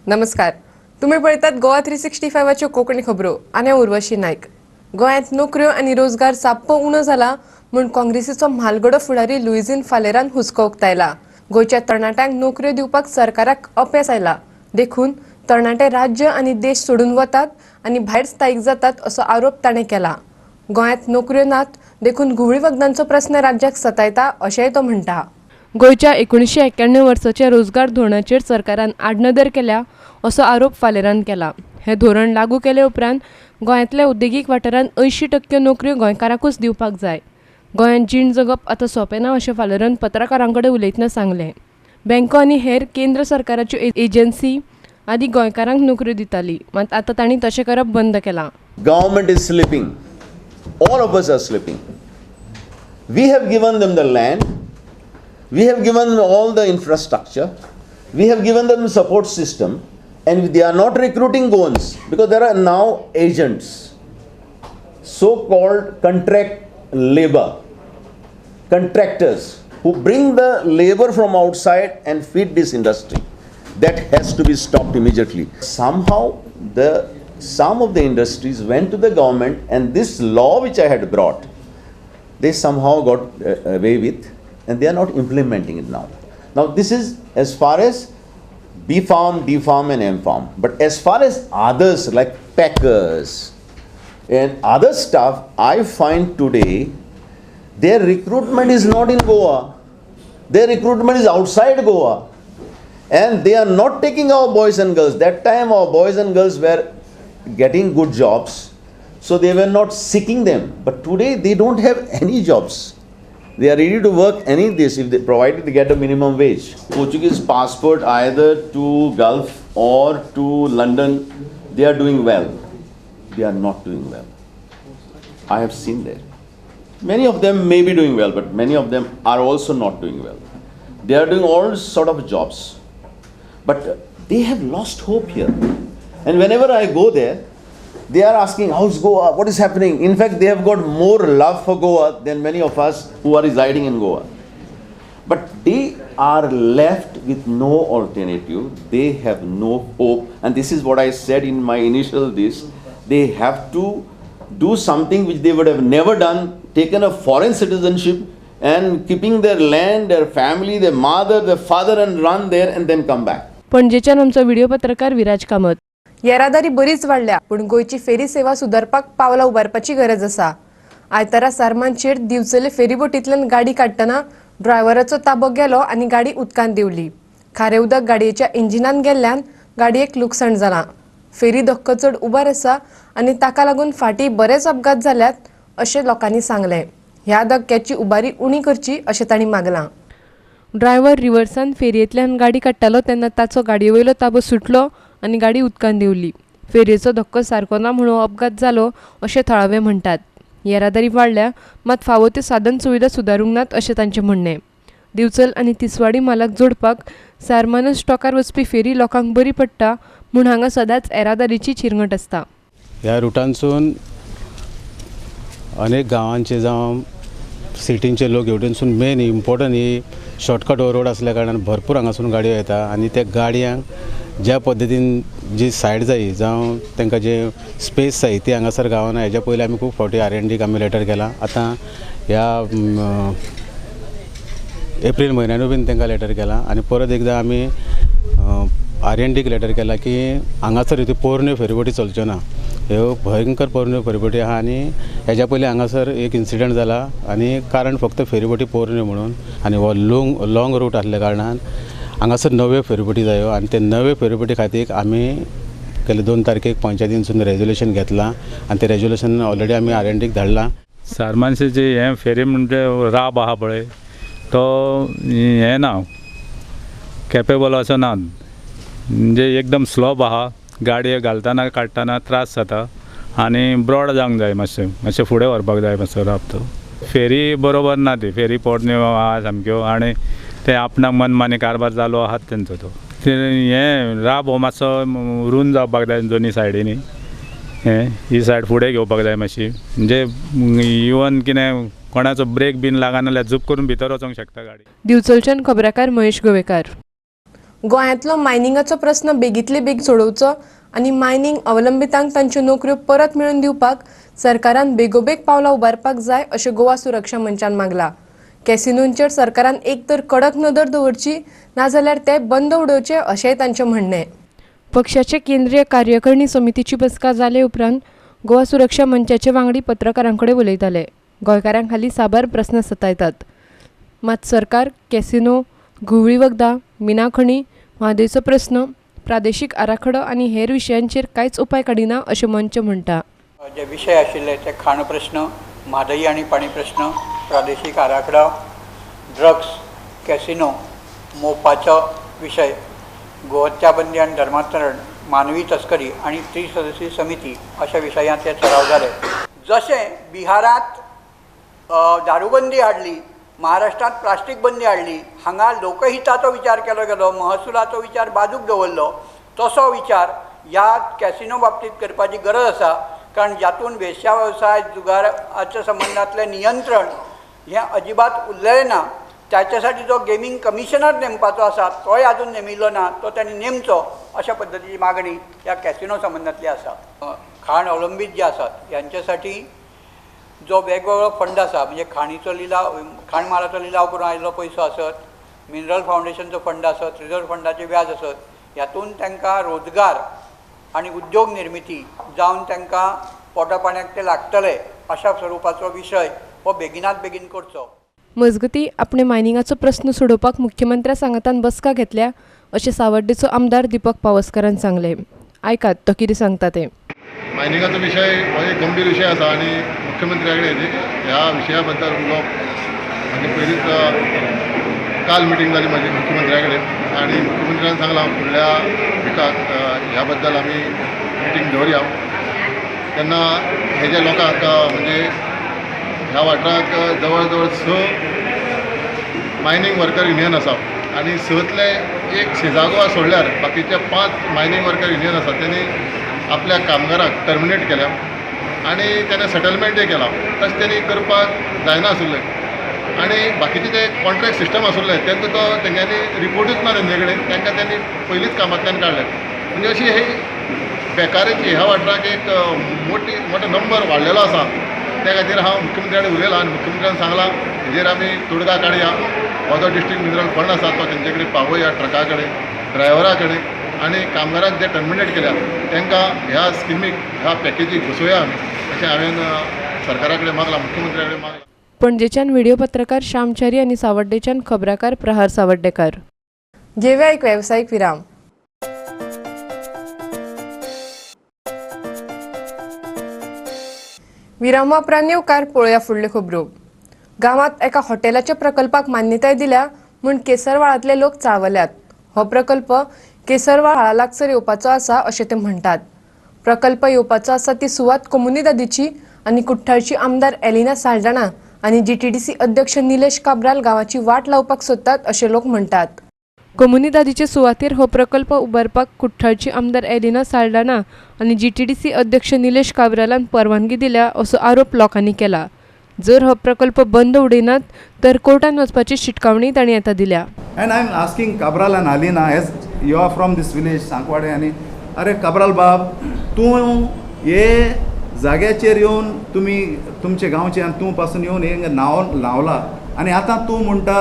नमस्कार, तुम्ही पळयतात गोवा 365च्यो कोंकणी खबरो आनी हांव उर्वशी नायक. गोंयांत नोकऱ्यो आनी रोजगार साप्प उणो जाला म्हूण काँग्रेसीचो म्हालगडो फुडारी लुईझीन फालेरान हुस्को उक्तायला. गोंयच्या तरणाट्यांक नोकऱ्यो दिवपाक सरकाराक अपेस आयला, देखून तरणाटे राज्य आनी देश सोडून वतात आनी भायर स्थायीक जातात असो आरोप ताणें केला. गोंयांत नोकऱ्यो नात देखून घुंवळी वखदांचो प्रस्न राज्याक सतायता अशेंय तो म्हणटा. गोंयच्या 1991 वर्साच्या रोजगार धोरणाचेर सरकारान आडनदर केल्या असो आरोप फालेरान केला. हें धोरण लागू केले उपरांत गोंयांतल्या उद्देगीक वाठारांत 80% नोकऱ्यो गोंयकारांकूच दिवपाक जाय. गोंयांत जीण जगप आतां सोंपें ना अशें फालेरान पत्रकारां कडेन उलयतना सांगलें. बँको आनी हेर केंद्र सरकाराच्यो एजन्सी आदी गोंयकारांक नोकऱ्यो दिताली, मात आतां तांणी तशें करप बंद केलां. Government is sleeping. All of us are sleeping. We have given them the land, we have given them all the infrastructure, we have given them support system, and they are not recruiting Goans because there are now agents, so called contract labor, contractors who bring the labor from outside and feed this industry. That has to be stopped immediately. Somehow, the some of the industries went to the government, and this law which I had brought, they somehow got away with, and they are not implementing it now. Now, this is as far as B Pharm, D Pharm, and M Pharm. But as far as others like packers and other stuff, I find today their recruitment is not in Goa. Their recruitment is outside Goa. And they are not taking our boys and girls. That time our boys and girls were getting good jobs, so they were not seeking them. But today they don't have any jobs. They are ready to work any this if they provided they get a minimum wage. Portuguese passport either to Gulf or to London, they are doing well. They are not doing well. I have seen there. Many of them may be doing well, but many of them are also not doing well. They are doing all sort of jobs, but they have lost hope here. And whenever I go there, they are asking, "How's Goa? What is happening?" In fact, they have got more love for Goa than many of us who are residing in Goa. But they are left with no alternative. They have no hope. And this is what I said in my initial this. They have to do something which they would have never done, taken a foreign citizenship and keeping their land, their family, their mother, their father, and run there and then come back. पणजेच्यान आमचो video पत्रकार विराज कामत. येरादारी बरीच वाडल्या, पूण गोंयची फेरी सेवा सुदारपाक पावलां उबारपाची गरज आसा. आयतारा सारमानचेर दिवचले फेरीबोटींतल्यान गाडी काडटना ड्रायव्हराचो ताबो गेलो आनी गाडी उदकांत देंवली. खारें उदक गाडयेच्या इंजिनांत गेल्ल्यान गाडयेक लुकसाण जालां. फेरी धक्को चड उबार आसा आनी ताका लागून फाटीं बरेच अपघात जाल्यात अशें लोकांनी सांगलें. ह्या धक्क्याची उबारी उणी करची अशें तांणी मागलां. ड्रायव्हर रिवर्सान फेरयेंतल्यान गाडी काडटालो तेन्ना ताचो गाडये वयलो ताबो सुटलो आनी गाडी उदकांत देंवली. फेरयेचो धक्को सारको ना म्हूण हो अपघात जालो अशें थळावे म्हणटात. येरादारी वाडल्या, मात फावो त्यो साधन सुविधा सुदारूंक नात अशें तांचें म्हणणें. दिवचल आनी तिसवाडी म्हालाक जोडपाक सारमानस स्टॉकार वचपी फेरी लोकांक बरी पडटा म्हूण हांगा सदांच येरादारीची चिरंगट आसता. ह्या रुटांसून अनेक गांवांचे जावं सिटींचे लोक हेवटेनसून मेन इम्पॉर्टंट ही शॉर्टकट हो रोड आसल्या कारणान भरपूर हांगासून गाडयो येता आनी त्या गाडयांक ज्या पद्दतीन जी सायड जायी जावं तांकां जे स्पेस जायी ती हांगासर गावना. हेज्या पयलीं आमी खूब फावटी are N डीक आमी लेटर केलां. आतां ह्या एप्रील म्हयन्यानूय बीन तांकां लेटर केलां आनी परत एकदां आमी are N डीक लेटर केला की हांगासर ह्यो पोरण्यो फेरीबोटी चलच्यो ना. ह्यो भयंकर पोरण्यो फेरीबोटी आहा आनी हेज्या पयलीं हांगासर एक इन्सिडंट जाला आनी कारण फक्त फेरीबोटी पोरण्यो म्हणून आनी हो लोंग लॉंग रूट आसल्या कारणान हांगासर नव्यो फेरीबोटी जायो आनी ते नवे फेरीबोटी खातीर आमी गेले 2 तारखेक पंचायतीनसून रेजोल्युशन घेतलां आनी तें रेजोल्युशन ऑलरेडी आमी are N डीक धाडलां. सारमानशेची हें फेरी म्हणजे राब आहा पळय तो हें ना, कॅपेबल असो ना, म्हणजे एकदम स्लोप आहा. गाडये घालतना काडटना त्रास जाता आनी ब्रॉड जावंक जाय, मातशें मातशें फुडें व्हरपाक जाय मातसो राब तो. फेरी बरोबर ना ती फेरी पोरण्यो आहा सामक्यो आनी ते आपणाक मनमानी कारभार जालो आहात तेंचो तो. ते हें राब हो मातसो रूंद जावपाक जाय दोनी सायडींनी, हें ही सायड फुडें घेवपाक जाय मातशी, म्हणजे इवन कितें कोणाचो ब्रेक बीन लागना जाल्यार झूप करून भितर वचोंक शकता गाडी. दिवचलच्यान खबराकार महेश गोवेकार. गोंयांतलो मायनिंगाचो प्रस्न बेगीतले बेग सोडोवचो आनी मायनिंग अवलंबितांक तांच्यो नोकऱ्यो परत मेळोवन दिवपाक सरकारान बेगोबेग पावलां उबारपाक जाय अशें गोवा सुरक्षा मंचान मागला. कॅसिनोंचेर सरकारान एक तर कडक नदर दवरची नाजाल्यार ते बंद उडोवचे अशेंय तांचें म्हणणें. पक्षाचे केंद्रीय कार्यकारिणी समितीची बसका जाले उपरांत गोवा सुरक्षा मंचाचे वांगडी पत्रकारां कडेन उलयताले. गोंयकारांक हालीं साबार प्रस्न सतायतात, मात सरकार कॅसिनो, घुंवळी वखदां, मिनाखणी, म्हादयचो प्रस्न, प्रादेशीक आराखडो आनी हेर विशयांचेर कांयच उपाय काडिना अशें मंच म्हणटा. जे विशय आशिल्ले ते खाण प्रश्न, म्हादई आनी पाणी प्रश्न, प्रादेशीक आराखडा, ड्रग्स, कॅसिनो, मोपाचो विशय, गोहत्याबंदी आनी धर्मांतरण, मानवी तस्करी आनी त्रिसदस्यीय समिती अशा विशयांत हे सराव जाले. जशें बिहारांत दारूबंदी हाडली, महाराष्ट्रांत प्लास्टीक बंदी हाडली, हांगा लोकहिताचो विचार केलो गेलो, महसुलाचो विचार बाजूक दवरलो, तसो विचार ह्या कॅसिनो बाबतींत करपाची गरज आसा. कारण जातून वेश्या वेवसाय, जुगाराच्या संबंदांतलें नियंत्रण हें अजिबात उरलेलें ना. त्याच्यासाठी जो गेमींग कमिशनर नेमपाचो आसा तोय अजून नेमिल्लो ना, तो तांणी नेमचो अशा पद्दतीची मागणी ह्या कॅसिनो संबंदांतली आसा. खाण अवलंबीत जे आसात ह्यांच्यासाठी जो वेगवेगळो फंड आसा, म्हणजे खाणीचो लिलाव, खाण मालाचो लिलाव करून आयिल्लो पयसो आसत, मिनरल फावंडेशनचो फंड आसत, रिजर्व फंडाचें व्याज आसत, ह्यातून तांकां रोजगार आनी उद्योग निर्मिती जावन तांकां पोटा पाण्याक ते लागतले अशा स्वरुपाचो विशय हो बेगिनात बेगीन करचो. मजगती आपणे मायनिंगाचो प्रस्न सोडोवपाक मुख्यमंत्र्या सांगातान बसका घेतल्या अशें सावर्डेचो आमदार दीपक पावसकारान सांगलें. आयकात तो कितें सांगता ते. मायनिंगाचो विशय हो एक गंभीर विशय आसा आनी मुख्यमंत्र्या कडेन ह्या विशया बद्दल उलोवप म्हणजे पयलींच काल मिटींग जाली म्हाजी मुख्यमंत्र्या कडेन आनी मुख्यमंत्र्यान सांगलां फुडल्या विकाक ह्या बद्दल आमी मिटींग दवरया. तेन्ना हे जे लोकांक म्हणजे ह्या वाठाराक जवळ जवळ 6 मायनींग वर्कर युनियन आसा आनी 6तले एक सिजागोवा सोडल्यार बाकीचे 5 मायनींग वर्कर युनियन आसा तेणी आपल्या कामगारांक टर्मिनेट केल्या आनी तेणें सेटलमेंटय केलां. तशें तेणी करपाक जायना आसुल्लें आनी बाकीचे जे कॉन्ट्रॅक्ट सिस्टम आसुल्लें तेंचो तो तेंच्यांनी रिपोर्टूच ना तेंचे कडेन, तांकां तेणी पयलींच कामांतल्यान काडलें. म्हणजे अशी ही बेकारेची ह्या वाठाराक एक मोठो नंबर वाडलेलो आसा. त्या खातीर हांव मुख्यमंत्र्या कडेन उलयलां आनी मुख्यमंत्र्यान सांगलां हेजेर आमी तोडगा काडया. हो जो डिस्ट्रिक्ट मिनरल फंड आसा तो तेंचे कडेन पावोया, ट्रका कडेन, ड्रायव्हरा कडेन आनी कामगारांक जे टर्मिनेट केल्या तांकां ह्या स्किमीक, ह्या पॅकेजीक घुसोवया आमी, अशें हांवें सरकारा कडेन मागलां, मुख्यमंत्र्या कडेन मागलां. पणजेच्यान व्हिडिओ पत्रकार श्यामचारी आनी सावर्डेच्यान खबराकार प्रहार सावर्डेकार. घेवया एक वेवसायीक विराम. विरामा उपरांत येवकार पळोवया फुडल्यो खबरो. गांवांत एका हॉटेलाच्या प्रकल्पाक मान्यताय दिल्या म्हूण केसरवाळांतले लोक चाळवल्यात. हो प्रकल्प केसरवाळ हाळा लागसर येवपाचो आसा अशें ते म्हणटात. प्रकल्प येवपाचो आसा ती सुवात कोमुनिदादीची आनी कुठ्ठाळची आमदार एलिना साल्डाणा आनी जीटीडीसी अध्यक्ष निलेश काब्राल गांवाची वाट लावपाक सोदतात अशें लोक म्हणटात. कोमुनिदादीचे सुवातेर हो प्रकल्प उबारपाक कुठ्ठाळची आमदार एलिना साल्डाणा आनी जीटीडीसी अध्यक्ष निलेश काब्रालान परवानगी दिल्या असो आरोप लोकांनी केला. जर हो प्रकल्प बंद उडयनात तर कोर्टान वचपाची शिटकावणी तांणी आतां दिल्या. And I am asking Cabral and Alina, as you are from this village Sankwade, आनी अरे काब्राल बाब, तूं हे जाग्याचेर येवन तुमी तुमचे गांवचे आनी तूं पासून येवन हे नांव लावला आनी आतां तूं म्हणटा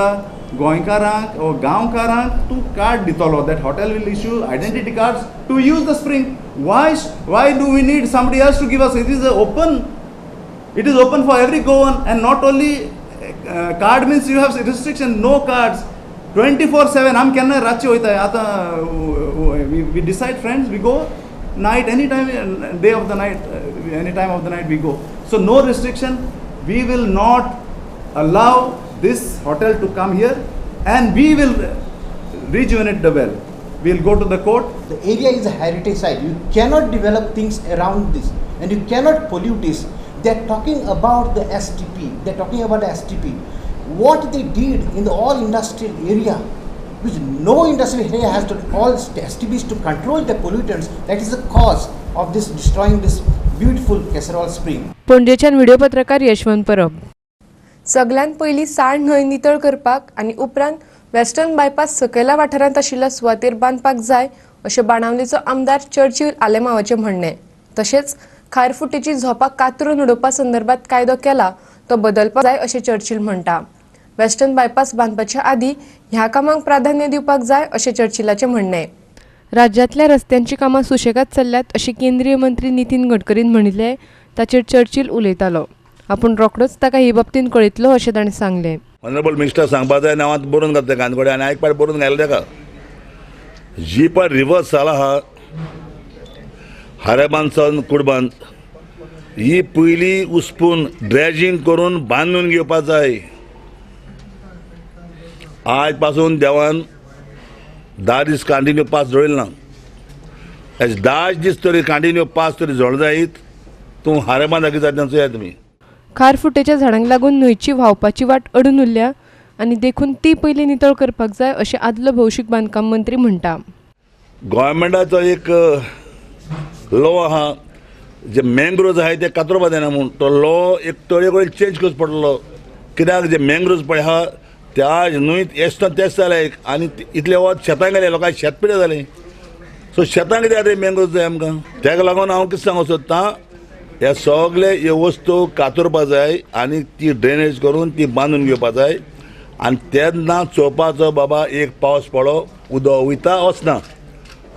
गोंयकारांक ओ गांवकारांक तूं कार्ड दितलो, that hotel will issue identity cards to use the spring. Why do we need somebody else to give us? It is open, it is open for every Goan, and not only card means you have restriction, no cards 24/7. आमी केन्ना रातचे वयता आतां, we decide friends, we go night, any time, day of the night, any time of the night we go. So no restriction. We will not allow this hotel to come here and we will rejuvenate the well. We will go to the court. The area is a heritage site. You cannot develop things around this and you cannot pollute this. They are talking about the STP. They are talking about the STP. What they did in the all industrial area, which no industrial area has to, all STPs to control the pollutants, that is the cause of this destroying this beautiful Kesarval spring. पणजेच्यान video पत्रकार यशवंत परब. सगल्यांत पयलीं साळ न्हंय नितळ करपाक आनी उपरांत वेस्टर्न बायपास सकयल्या वाठारांत आशिल्ल्या सुवातेर बांदपाक जाय अशें बाणावलीचो आमदार चर्चिल आलेमावाचें म्हणणें. तशेंच खारफुटीची झोपां कातरून उडोवपा संदर्भात कायदो केला तो बदलपाक जाय अशें चर्चिल म्हणटा. वेस्टर्न बायपास बांदपाच्या आदीं ह्या कामांक प्राधान्य दिवपाक जाय अशें चर्चिलाचें म्हणणें. राज्यांतल्या रस्त्यांची कामां सुशेगाद चल्ल्यात अशें केंद्रीय मंत्री नितीन गडकरीन म्हणिल्लें ताचेर चर्चिल उलयतालो. आपूण रोखडोच ताका हे बाबतींत कळयतलो अशें ताणें सांगलें. ऑनरेबल मिनिस्टर सांगपा जाय नांवांत बरोवन घातलें कानकोडे आनी आयकपाक बरोवन घालें ताका. जी पळय रिवर्स जाला आहा हारेबांद कुडबांद ही पयली उसपून ड्रेजींग करून बांदून घेवपा जाय. आज पासून देवान 10 दीस कंटिन्यू पास जोडले ना, 10 दीस तरी कंटिन्यू पास तरी जोड जायत तूं हारेबांद जागी जाता चोया तुमी. खारफुटेच्या झाडांक लागून न्हंयची व्हांवपाची वाट अडून उरल्या आनी देखून ती पयलीं नितळ करपाक जाय अशें आदलो भौशीक बांदकाम मंत्री म्हणटा. गव्हर्मेंटाचो एक लॉ आहा जे मँग्रोव्ज आहाय ते कातरोवपा जायना म्हूण तो लॉ एक तळे कडेन चेंज करचो पडटलो. कित्याक जे मँग्रोव्ज पळय आहा त्या न्हंयत येसना तेच जाले आनी इतले वत शेतां गेले लोकांक शेत पिड्यार जालें. सो शेतां कित्याक रे मँग्रोव्ज जाय आमकां. ताका लागून हांव कितें सांगूंक सोदतां ह्या सगळे ह्यो वस्तू कातरपा जाय आनी ती ड्रेनेज करून ती बांदून घेवपा जाय आनी तेन्ना चोवपाचो बाबा एक पावस पडो उदक वयता वचना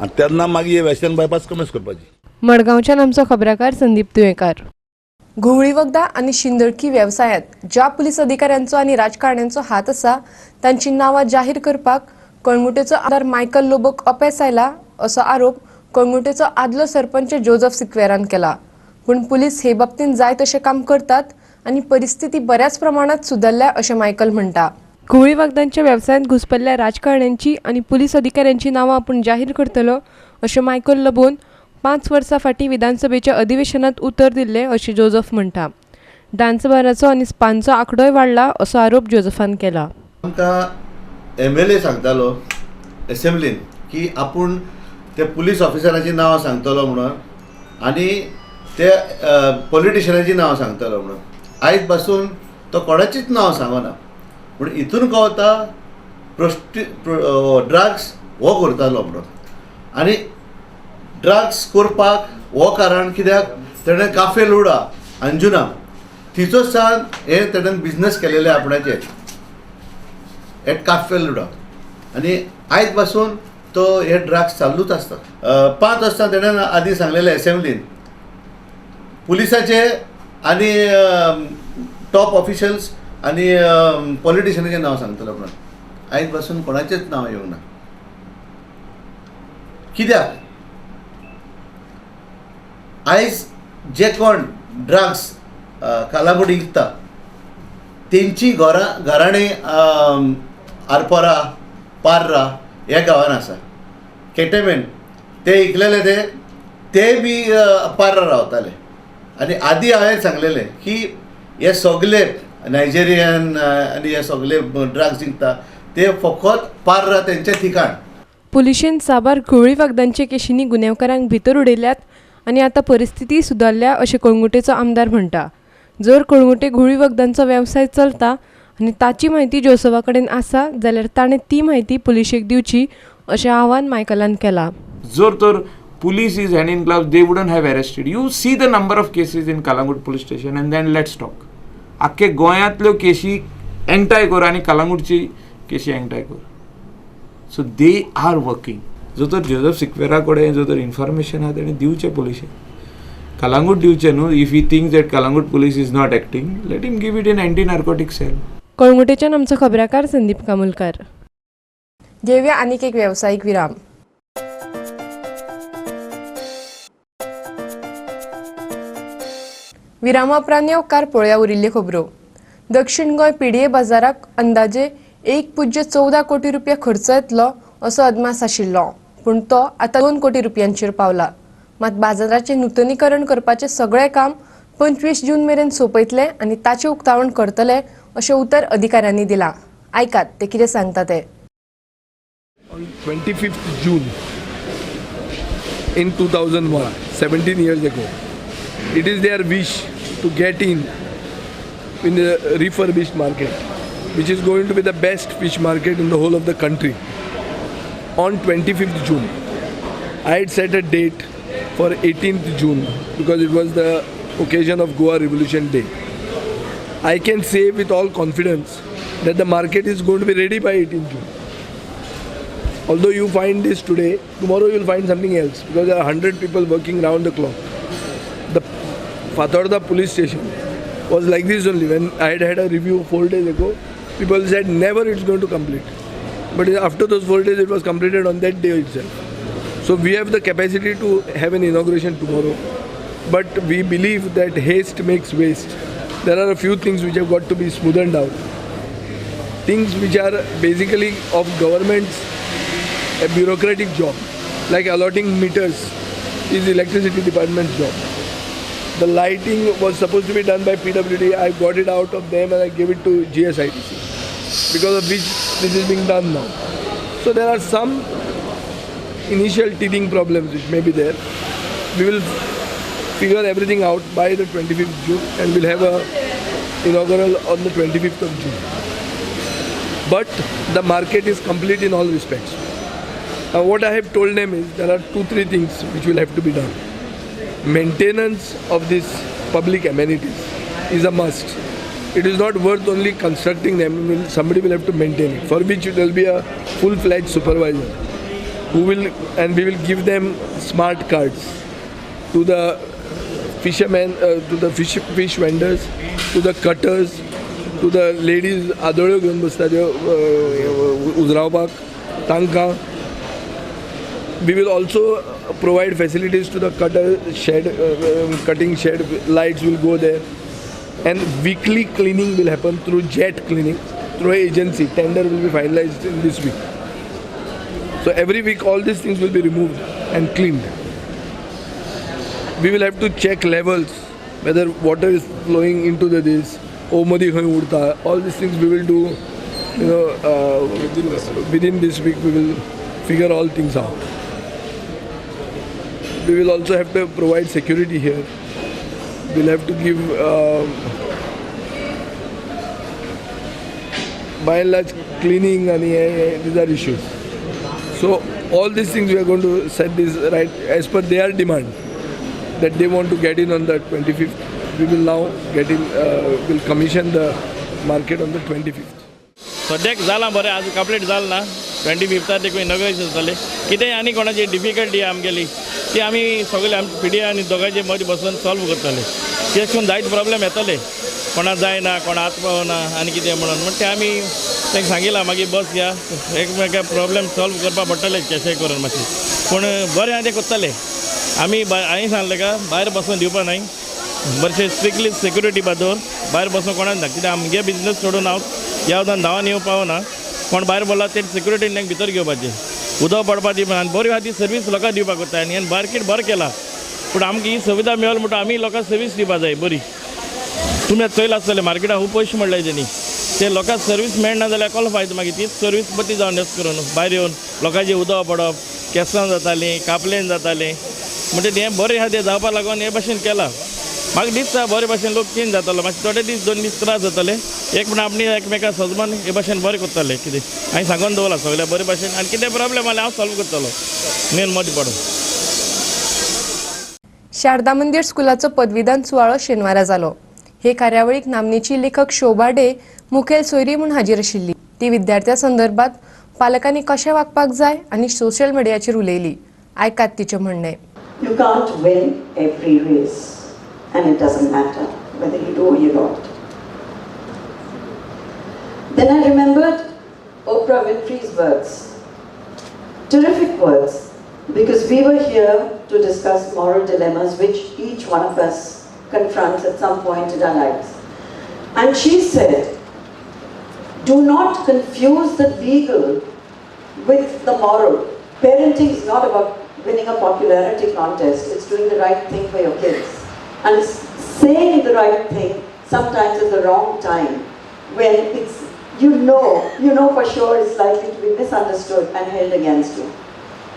आनी तेन्ना मागीर वेस्टर्न बायपास कमीच करपाची. मडगांवच्यान आमचो खबराकार संदीप तुयेंकार. घुंवळी वखदां आनी शिंदळकी वेवसायांत ज्या पुलीस अधिकाऱ्यांचो आनी राजकारण्यांचो हात आसा तांची नांवां जाहीर करपाक कळंगुटेचो आमदार मायकल लोबोक अपेस आयला असो आरोप कळंगुटेचो आदलो सरपंच जोजफ सिक्वेरान केला. पूण पुलीस हे बाबतींत जाय तशें काम करतात आनी परिस्थिती बऱ्याच प्रमाणात सुदारल्या अशें मायकल म्हणटा. घुंवळी वखदांच्या वेवसायांत घुसपल्ल्या राजकारण्यांची आनी पुलीस अधिकाऱ्यांची नांवां आपूण जाहीर करतलो अशें मायकल लोबोन 5 वर्सां फाटीं विधानसभेच्या अधिवेशनात उतर दिल्लें अशें जोजफ म्हणटा. डान्सबाराचो आनी स्पांचो आंकडोय वाडला असो आरोप जोजफान केला. आमकां MLA सांगतालो एसेंब्लीन की आपूण ते पुलीस ऑफिसराची नांवां सांगतलो म्हणून आनी ते पॉलिटिशियनाची नांवां सांगतलो म्हणून. आयज पासून तो कोणाचीच नांव सांगना पूण हितून कळता ड्रग्स हो करतालो म्हणून. आनी ड्रग्स करपाक हो कारण कित्याक तेणें काफे लुडा अंजुना थिचो सान हे तेणें बिजनस केलेले आपणाचेर एट काफे लुडा आनी आयज पासून तो हे ड्रग्स चालूच आसता. 5 वर्सां तेणें आदी सांगलेले एसेंब्लीन पुलिसाचे आनी टॉप ऑफिशियल्स आनी पॉलिटिशियनाचें नांव सांगतलो म्हणून. आयज पासून कोणाचेंच नांव येवंक ना. कित्याक आयज जे कोण ड्रग्स कालांगुटी विकता तेंची घरां घराणीं आरपोरा पार्रा ह्या गांवान आसा. केटेमेन ते विकलेले ते बी पार्रा रावताले. आनी आदी हांवें सांगलेलें की हे सगळे नायजेरियन आनी हे सगळे ड्रग्स विकता ते फकत पार्रा तेंचें ठिकाण. पुलिशेन साबार घुंवळी वखदांचे केशींनी गुन्यांवकारांक भितर उडयल्यात आनी आतां परिस्थिती सुदारल्या अशें कळंगुटेचो आमदार म्हणटा. जर कळंगुटे घुंवळी वखदांचो वेवसाय चलता आनी ताची म्हायती जोसफा कडेन आसा जाल्यार ताणें ती म्हायती पुलिशेक दिवची अशें आवाहन मायकलान केलां. जर तर police is hand in glove they wouldn't have arrested. You see the number of cases in Calangute police station and then let's talk. आख्खे गोंयांतल्यो केशी एकठांय कर आनी कलांगूटची केशी एकठांय कर. So they are working. जो तर जोजफ सिक्वेरा कडेन जो तर इन्फॉर्मेशन आहा तेणें दिवचें पुलिशेक. कलांगूट दिवचें न्हू. If he thinks that Calangute police is not acting let him give it in anti narcotic cell. कळंगुटेच्यान आमचो खबराकार संदीप कामुलकार. घेवया आनीक एक वेवसायीक विराम. विरामा उपरांत येवकार पळोवया उरिल्ल्यो खबरो. दक्षिण गोंय पीडीए बाजाराक अंदाजे 1.14 कोटी रुपया खर्च येतलो असो अदमास आशिल्लो, पूण तो आतां 2 कोटी रुपयांचेर पावला. मात बाजाराचें नुतनीकरण करपाचें सगळें काम 25 जून मेरेन सोंपयतले आनी ताचें उक्तावण करतले अशें उतर अधिकाऱ्यांनी दिलां. आयकात ते कितें सांगता ते. On 25th June in 2001, 17 years ago, it is their wish to get in the refurbished market. which is going to be the best fish market in the whole of the country, on 25th June. I had set a date for 18th June because it was the occasion of Goa Revolution Day. I can say with all confidence that the market is going to be ready by 18th June. Although you find this today, tomorrow you will find something else because there are 100 people working round the clock. The Fatorda police station was like this only. When I had had a review 4 days ago, people said never it's going to complete. But after those 4 days, it was completed on that day itself. So we have the capacity to have an inauguration tomorrow. But we believe that haste makes waste. There are a few things which have got to be smoothened out. Things which are basically of government's a bureaucratic job, like allotting meters is electricity department's job. The lighting was supposed to be done by PWD. I got it out of them and I gave it to GSIDC, because of which this is being done now. So there are some initial teething problems which may be there. We will figure everything out by the 25th June and we'll have a inaugural on the 25th of June. But the market is complete in all respects. Now what I have told them is there are 2-3 things which will have to be done. Maintenance of these public amenities is a must. It is not worth only constructing them, somebody will have to maintain it, for which there will be a full-fledged supervisor who will, and we will give them smart cards to the fishermen, to the fish vendors, to the cutters, to the ladies, आदोळ्यो घेवन बसता त्यो उजरावपाक तांकां. We will also provide facilities to the cutter shed, cutting shed, lights will go there. And weekly cleaning will happen through jet cleaning, through an agency. Tender will be finalized in this week. So every week all these things will be removed and cleaned. We will have to check levels, whether water is flowing into the this, omadi khay udta, all these things we will do, you know, within this week we will figure all things out. We will also have to provide security here. We'll have to give, by and large, cleaning and these are issues. So all these things we are going to set this right as per their demand that they want to get in on the 25th. We will now get in, we'll commission the market on the 25th. सद्याक जालां बरें, आज complete जालें ना. 25 देखून inauguration जालें. कितें आनी कोणाची डिफिकल्टी आमगेली ती आमी सगळे आमची पिडी आनी दोगांचे मदीं बसून सॉल्व करतले. तेच करून जायते प्रॉब्लेम येतले, कोणा जायना, कोणा हात पावना आनी कितें म्हणून म्हण तें आमी तांकां सांगिलां मागीर बस या एकमेका प्रॉब्लेम सॉल्व करपा पडटले कशेंय करून मातशें. पूण बरें आहा तें करतले आमी. हांवें सांगलें का भायर बसून दिवपा न्हय, बरें स्ट्रिक्टली सेक्युरिटी दवर, भायर बसून कोणाक ना, कित्याक आमगे बिजनस सोडून हांव ह्या वतान धांवन येवंक पावना. कोण भायर बोला ते सेक्युरिटीन तांकां भितर घेवपाचें, उदक पडपा दी आनी बरी आहा ती सर्वीस लोकांक दिवपाक जाय. आनी मार्केट बरें केलां, पूण आमकां ही सुविधा मेळ्ळी म्हणटा आमी लोकांक सर्वीस दिवपा जाय बरी. तुमी आतां चोयलां आसतलें मार्केटाक खूब पयशे म्हणले तेणी, ते लोकांक सर्वीस मेळना जाल्यार कसलो फायदो? मागीर तीच सर्वीस बरी जावन येस करून भायर येवन लोकांचें उदक पडप, केंसां जातालीं, कापलेन जातालें, म्हणजे हें बरें आहा तें जावपा लागून हे भाशेन केलां. म्हाका दिसता बरे भाशेन लोक चेंज जातलो, मातशे थोडे दीस 2 दीस त्रास जातले, एक म्हण आपणे एकमेका सजमान हे भाशेन बरें करतले. कितें हांवें सांगून दवरलां सगळ्या बरे भाशेन, आनी कितें प्रॉब्लेम आसल्यार हांव सॉल्व करतलो मेन मदीं पडून. शारदा मंदिर स्कुलाचो पदवीदान सुवाळो शेनवारा जालो. हे कार्यावळीक नामनेची लेखक शोभा डे मुखेल सोयरी म्हूण हाजीर आशिल्ली. ती विद्यार्थ्या संदर्भात पालकांनी कशें वागपाक जाय आनी सोशल मिडियाचेर उलयली. आयकात तिचें म्हणणें. You can't win every race, and it doesn't matter whether you do or you don't. Then I remembered Oprah Winfrey's words, terrific words, because we were here to discuss moral dilemmas which each one of us confronts at some point in our lives. And she said, do not confuse the legal with the moral. Parenting is not about winning a popularity contest, it's doing the right thing for your kids. And it's saying the right thing sometimes at the wrong time, when it's, you know for sure it's likely to be misunderstood and held against you.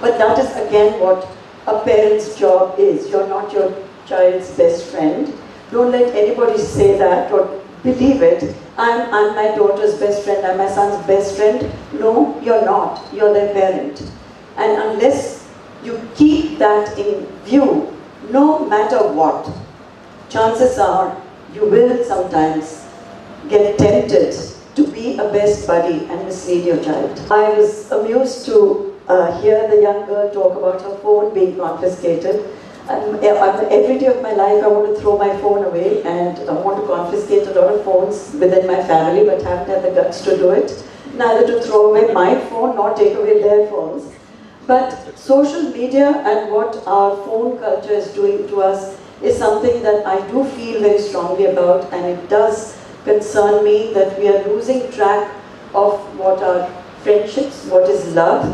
But that is again what a parent's job is. You're not your child's best friend. Don't let anybody say that or believe it I'm my daughter's best friend, I'm my son's best friend. No, you're not. You're their parent. And unless you keep that in view, no matter what, chances are you will sometimes get tempted to be a best buddy and mislead your child. I was amused to hear the young girl talk about her phone being confiscated. Every day of my life I want to throw my phone away, and I want to confiscate a lot of phones within my family, but haven't had the guts to do it. Neither to throw away my phone nor take away their phones. But social media and what our phone culture is doing to us is something that I do feel very strongly about, and it does concern me that we are losing track of what are friendships, what is love.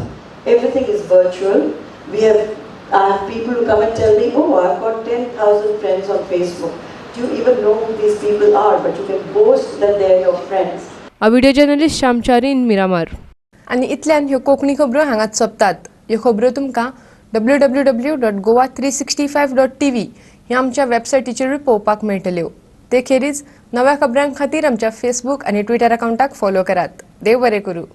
Everything is virtual. I have people who come and tell me, oh, I've got 10,000 friends on Facebook. Do you even know who these people are? But you can boast that they are your friends. A video journalist Shyamchari in Miramar. आनी इतल्यान ह्यो कोंकणी खबरो हांगाच सोंपतात. ह्यो खबरो तुमकां www.goa365.tv ह्या आमच्या वेबसायटीचेरूय पळोवपाक मेळटल्यो. ते खेरीज नव्या खबरां खातीर आमच्या फेसबूक आनी ट्विटर अकावंटाक फॉलो करात. देव बरें करूं.